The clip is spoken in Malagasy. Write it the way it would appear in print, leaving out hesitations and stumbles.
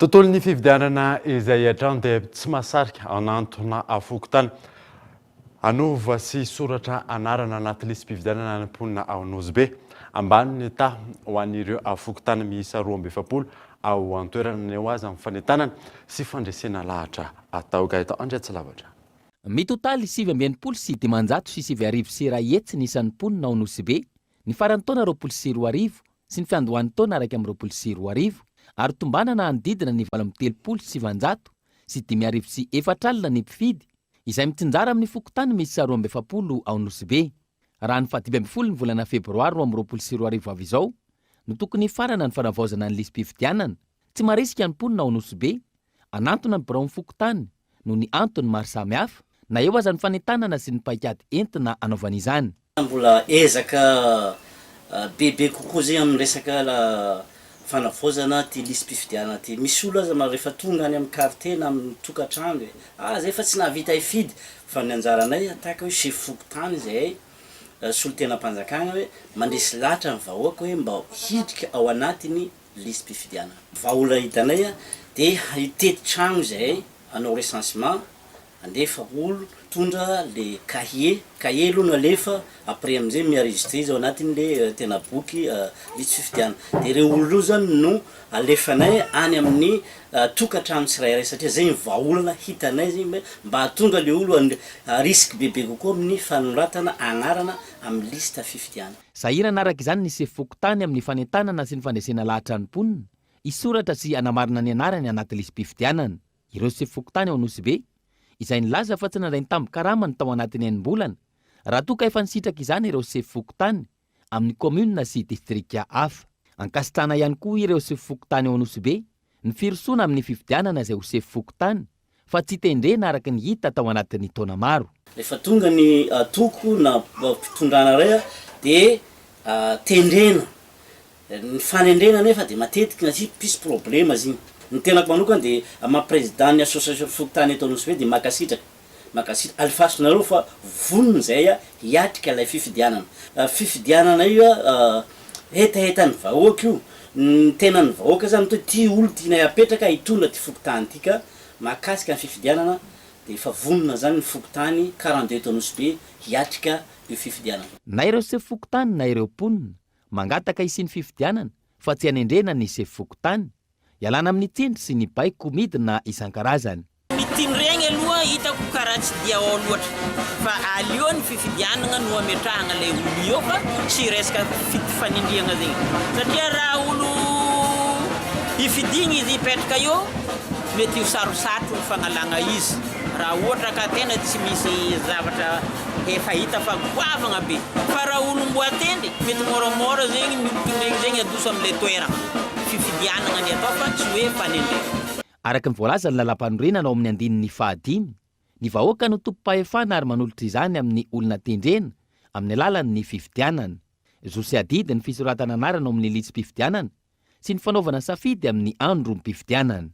Tontolon'ny fifidianana izay hatrany dia tsy mahasarika hanantona fokontany hanova sy hisoratra anarana anaty lisi-pifidianana ny mponina ao Nosy Be. Ambany ny taha ho an'ireo fokontany miisa 42 ao an-toerana na eo aza ny fanentanana sy fandresena lahatra atao. Gaëtan Andriatsilavatra. Mitotaly 1569 ny isan'ny mponina ao Nosy Be ny faran'ny taona 2020 sy ny fiandohan'ny taona 2021 ary tombanana hanodidina ny 1938 ny mpifidy izay mitsinjara amin'ny fokontany miisa 42 ao Nosy Be. Raha ny faha-15 ny volana febroary 2022 avy izao no tokony hifarana ny fanavaozana ny lisi-pifidianana, tsy marisika ny mponina ao Nosy Be hanantona ny biraon'ny fokontany noho ny antony maro samihafa, na eo aza ny fanentanana sy ny paikady entina hanaovana izany. Mbola ezaka bebe kokoa zay amin'ny resaka fanavaozana ty lisi-pifidianana ty. Misy olo aza rehefa tonga any amin'ny quartier na amin'ny tokantrano de ah zay fa tsy nahavita hifidy fa ny anjaranay ataka hoe chef fokontany zahay solontenam-panjakana hoe mandresy lahatra ny vahoaka hoe mba hiditra ao anatin'ny lisi-pifidianana. Vahaolana hitanay dia hitety trano izahay hanao recensement, handefa olo hitondra le cahier, cahier aloha no alefa après amizay mi-enregistrer izy ao anatin'le tena boky lisi fifidianana. Dia ireo olona ireo zany no alefanay any amin'ny tokantrano tsirairay satria zay ny vahaolana hitanay zegny mba hahatonga le olo risque bebe kokoa amin'ny fanoratana agnarana amin'ny liste fifidianana. Sahirana araka izany ny sefo fokontany amin'ny fanentanana sy ny fandresena lahatra ny mponina hisoratra sy hanamarina ny anarany anaty lisi-pifidianana. Ireo sefo fokontany ao Nosy-Be, izay nilaza fa tsy nandray ny tambin-karamany tao anatin'ny enim-bolana, raha toa ka efa nisitraka izany ireo sefo fokontany amin'ny kaominina sy distrika hafa. Ankasitrahana ihany koa ireo sefo fokontany ao Nosy-Be ny firosoana amin'ny fifidianana izay ho sefo fokontany fa tsy tendrena araka ny hita tao anatin'ny taona maro. Rehefa tonga ny antoko na fitondrana iray dia tendrena, ny fanendrena anefa dia matetika na misy problema izy iny. Ny tenako manokana dia maha président ny association fokontany eto Anosibe dia mankasitraka, mankasitraka, alefasonareo fa vonona izahay hiatrika ilay fifidianana. Fifidianana io hetahetan'ny vahoaka io, ny tenan'ny vahoaka zany hoe ity olo tianay apetraka hitondra ity fokontany ity ka mahakasika ny fifidianana dia efa vonona zany ny fokontany 42 eto Anosibe hiatrika io fifidianana. Na ireo sefo fokontany na ireo mponina, mangataka hisian'ny fifidianana fa tsy hanendrena ny sefo fokontany, ialana amin'ny tsindry sy ny baiko midina isan-karazany. Ny tinregny aloha hitako karaha tsy dia ao loatra fa aleo ny fifidianagna no ametrahagna lay olo eo fa tsy resaka fanindriagna zegny satria raha olo hifidigna izy hipetraka eo mety ho sarosarotro ny fagnalagna izy raha ohatra ka tena tsy misy zavatra efa hita fa goavagna be fa raha olo mbo atendry mety môramôra zegny ny olo tindregny zegny adoso amle toeragna fifidianagna ny atao fa tsy hoe fanendrena. Araka ny voalazan'ny Lalàmpanorenana ao amin'ny andininy fahadimy, ny vahoaka no tompom-pahefana ary manolotra izany amin'ny olona tendrena amin'ny alalan'ny fifidianana. Zo sy adidy ny fisoratana anarana ao amin'ny lisi-pifidianana sy ny fanaovana safidy amin'ny androm-pifidianana.